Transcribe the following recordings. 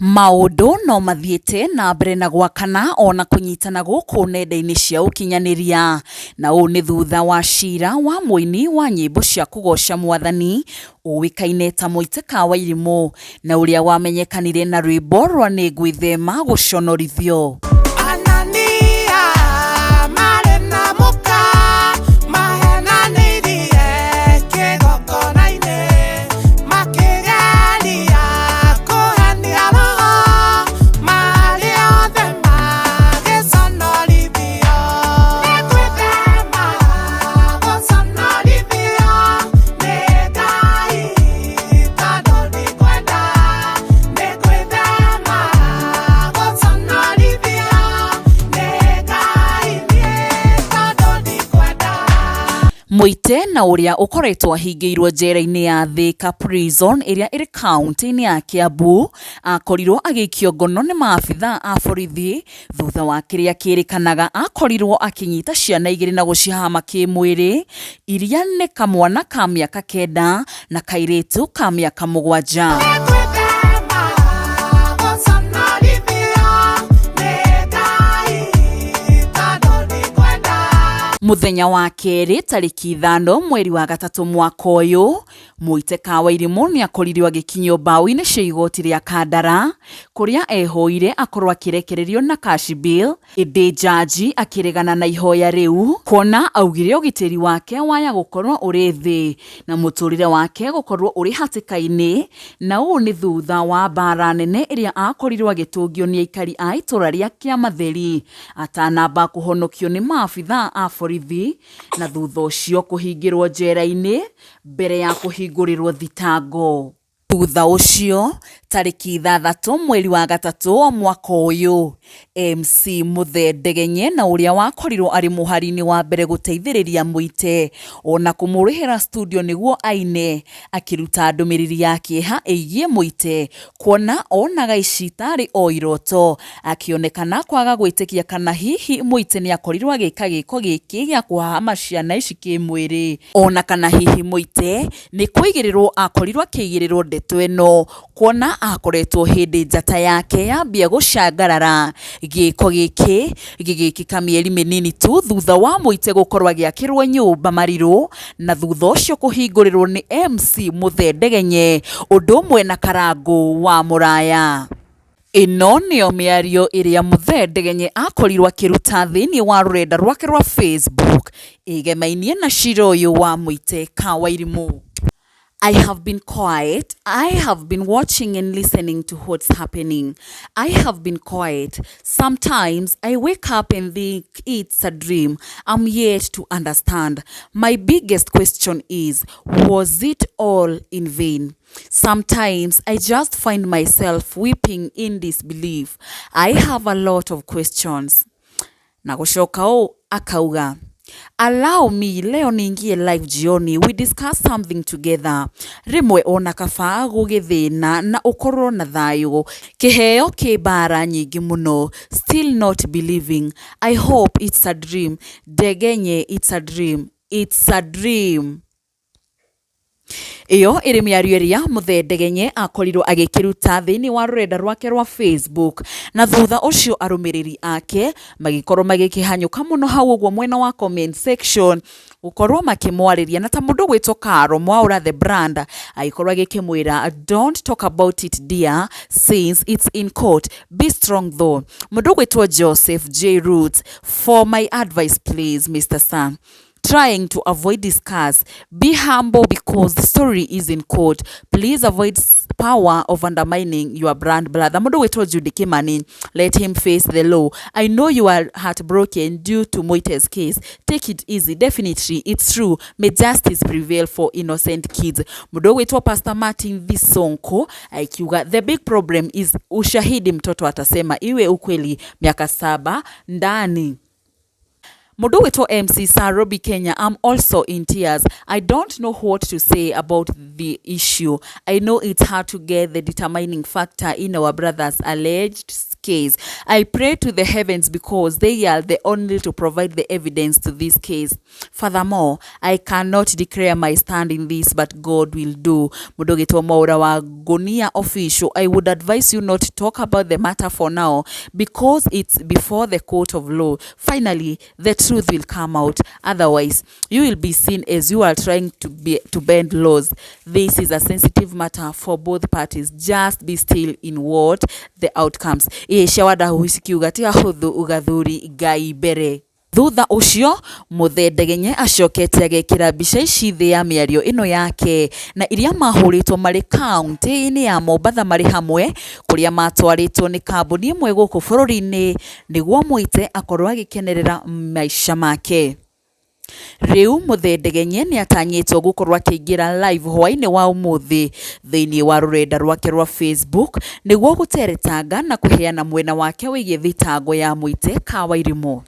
Maũndũ no mathiĩte na mbere na gwakana ona kũnyitana gũkũ nenda-inĩ cia ũkinyanĩria, na ũũ nĩ thutha wa cira wa mũini wa nyĩmbo cia kũgoca mwathani ũĩkaine ta Mũitĩka wa Irimũ, na ũrĩa wamenyekanire na rwĩmbo rwa Nĩngwĩthema Gũconorithio. Anania marĩ na mũka mahenanĩirie kĩgongona-inĩ makĩgeria kũhenia roho marĩ othe magĩconorithio. Nĩngwĩthema gũconorithio nĩ Ngai tondũ ndikwenda. Nĩngwĩthema gũconorithio nĩ Ngai niĩ tondũ ndikwenda. Mũite na ũrĩa ũkoretwo ahingĩirwo njera-inĩ ya Thika Prison ĩrĩa ĩrĩ kaunti-inĩ ya Kiambu akorirwo agĩikio ngono nĩ maabithaa a borithi thutha wa kĩrĩa kĩrĩkanaga akorirwo akĩnyita ciana igĩrĩ na gũcihama kĩmwĩrĩ iria nĩ kamwana ka mĩaka 9 na kairĩtu ka mĩaka 7. Nĩngwĩthema gũconorithio nĩ Ngai tondũ ndikwenda. Mũthenya wa kerĩ tarĩki 5 mweri wa 3 mwaka ũyũ, Mũite wa Irimũ nĩ akorirwo agĩkinyio mbaũ-inĩ cia igoti rĩa Kandara kũrĩa ehoire akorwo akĩrekererio na cash bail, ĩndĩ jaji akĩregana na ihoya rĩu kuona augire ũgitĩri wake waya gũkorwo ũrĩ thĩ na mũtũrĩre wake gũkorwo ũrĩ hatĩka-inĩ, na ũũ nĩ thutha wa mbara nene ĩrĩa akorirwo agĩtũngio nĩ aikari a itũra rĩa Kĩamatheri atanamba kũhonokio nĩ maabithaa a borithi na thutha ũcio kũhingĩrwo njera-inĩ mbere ya kũhingũrĩrwo thitango. Thutha ũcio tarĩki 6 mweri wa 3 mwaka ũyũ, MC Muthee Ndegenye na ũrĩa wakorirwo arĩ mũhari-inĩ wa mbere gũteithĩrĩria Mũite ona kũmũrĩhĩra studio nĩguo aine, akĩruta ndũmĩrĩri ya kĩeha ĩgiĩ Mũite kuona onaga ici tarĩ o iroto, akĩonekana kwaga gwĩtĩkia kana hihi Mũite nĩ akorirwo agĩka gĩko gĩkĩ gĩa kũhahama ciana ici kĩmwĩrĩ, ona kana hihi Mũite nĩ kũigĩrĩrwo akorirwo akĩigĩrĩrwo ndeto ĩno kuona akoretwo hĩndĩ njata yake yambia gũcangarara. Gĩko gĩkĩ gĩgĩkĩka mĩeri mĩnini tu thutha wa Mũite gũkorwo agĩakĩrwo nyũmba Marirũ na thutha ũcio kũhingũrĩrwo nĩ MC Muthee Ndegenye ũndũ ũmwe na Karangũ wa Mũraya. Ĩno nĩyo mĩario ĩrĩa Muthee Ndegenye akorirwo akĩruta thĩinĩ wa rũrenda rwake rwa Facebook ĩgemainie na cira ũyũ wa Mũite wa Irimũ. I have been quiet. I have been watching and listening to what's happening. I have been quiet. Sometimes I wake up and think it's a dream. I'm yet to understand. My biggest question is, was it all in vain? Sometimes I just find myself weeping in disbelief. I have a lot of questions. Na gũcoka ũũ akauga, "Allow me leo niingie live jioni, we discuss something together. Rĩmwe ona kaba gũgĩthĩna na ũkorwo na thayũ. Kĩheo kĩ mbara nyingĩ mũno. Still not believing. I hope it's a dream. Ndegenye, it's a dream. It's a dream." Ĩyo ĩrĩ mĩario ĩrĩa Muthee Ndegenye akorirwo agĩkĩruta thĩinĩ wa rũrenda rwake rwa Facebook, na thutha ũcio arũmĩrĩri ake magĩkorwo magĩkĩhanyũka mũno hau ũguo mwena wa comment section gũkorwo makĩmwarĩria, na ta mũndũ gwĩtwo Caro Mwaura the brand agĩkorwo agĩkĩmwĩra, "Don't talk about it, dear, since it's in court. Be strong though." Mũndũ gwĩtwo Joseph J Roots, "For my advice, please, Mr. Sam, trying to avoid discuss. Be humble because the story is in court. Please avoid power of undermining your brand, brother." Mũndũ gwĩtwo Judy Kimani, "Let him face the law. I know you are heartbroken due to Moite's case. Take it easy. Definitely, it's true. May justice prevail for innocent kids." Mũndũ gwĩtwo Pastor Martin Thisonko akiuga, "The big problem is ushahidi. Mtoto atasema iwe ukweli miaka 7 ndani." Mũndũ ũgwĩtwo MC Sarobi Kenya, I'm also in tears. I don't know what to say about the issue. I know it's hard to get the determining factor in our brother's alleged case. I pray to the heavens because they are the only to provide the evidence to this case. Furthermore, I cannot declare my stand in this, but God will do. Mũndũ ũgĩtwo Mwaũra wa Ngũnia Official, I would advise you not to talk about the matter for now because it's before the court of law. Finally, the truth will come out. Otherwise, you will be seen as you are trying to bend laws. This is a sensitive matter for both parties. Just be still in what the outcomes. Ĩĩ cia wadahu cikiuga tiga hũthũ ugathuri Ngai mbere. Thutha ũcio Mũthee Ndegenye acokete agekĩra mbica ici thĩ ya mĩario ĩno yake na iria mahũrĩtwo marĩ kaunti-inĩ ya Mombatha marĩ hamwe kũrĩa matwarĩtwo nĩ kambuni ĩmwe gũkũ bũrũri-inĩ nĩguo Mũite akorwo agĩkenerera maica make. Rĩu Mũthee Ndegenye nĩ atanyĩtwo gũkorwo akĩingĩra live hwaĩ-inĩ wa ũmũthĩ thĩinĩ wa rũrenda rwake rwa Facebook nĩguo gũteretanga na kũheana mwena wake wĩgiĩ thitango ya Mũite Kawairimũ.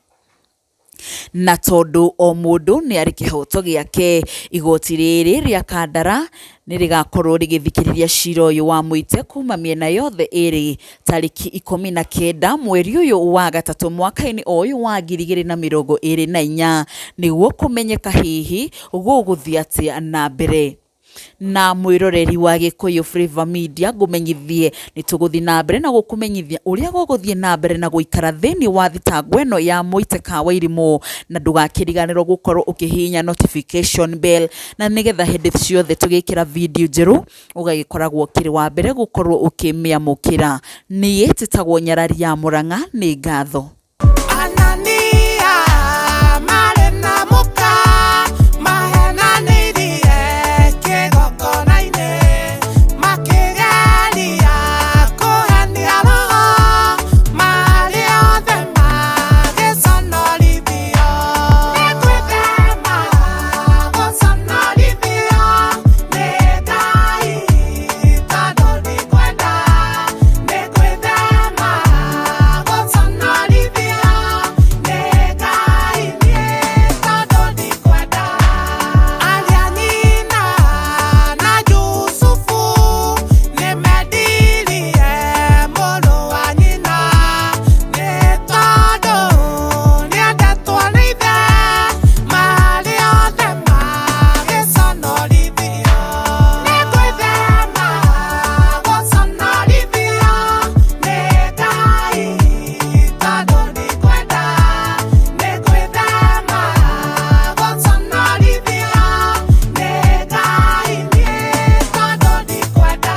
Na tondũ o mũndũ nĩ arĩ kĩhoto gĩake, igoti rĩrĩ rĩa Kandara nĩ rĩgakorwo rĩgĩthikĩrĩria cira ũyũ wa Mũite kuma mĩena yothe ĩrĩ tarĩki 19 mweri ũyũ wa gatatũ mwaka-inĩ o ũyũ wa 2024 nĩguo kũmenyeka hihi gũgũthiĩ atĩa na mbere. Na mwĩroreri wa Gĩkũyũ Flavour Media ngũmenyithie nĩ tũgũthiĩ na mbere na gũkũmenyithia ũrĩa gũgũthiĩ na mbere na gũikara thĩinĩ wa thitango ĩno ya Mũite Kawairimũ, na ndũgakĩriganĩrwo gũkorwo ũkĩhihinya notification bell na nĩgetha hĩndĩ ciothe tũgĩkĩra video njerũ ũgagĩkoragwo ũkĩrĩ wa mbere gũkorwo ũkĩmĩamũkĩra. Niĩ njĩtagwo Nyarari ya Mũrang'a, nĩ ngatho. Anania marĩ na mũka mahenanĩirie kĩgongona-inĩ makĩgeria kũhenia roho marĩ othe magĩconorithio. Nĩ gwĩthema gũconorithio nĩ Ngai tondũ ndikwenda. Nĩ gwĩthema gũconorithio nĩ Ngai niĩ tondũ ndikwenda. Arĩa nyina na Jusufu nĩmendirie mũrũ wa nyina nĩ tondũ nĩendetwo nĩ ithe marĩ othe magĩconorithio. Nĩ gwĩthema gũconorithio nĩ Ngai tondũ ndikwenda. Nĩ gwĩthema gũconorithio nĩ Ngai niĩ tondũ ndikwenda.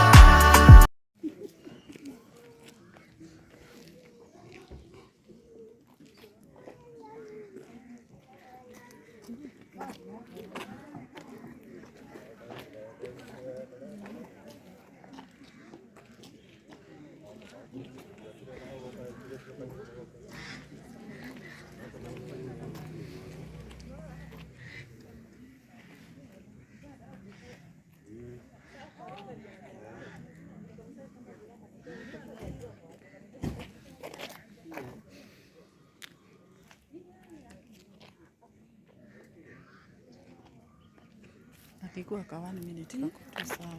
Akikuwa ka 1 minute kako tu sawa.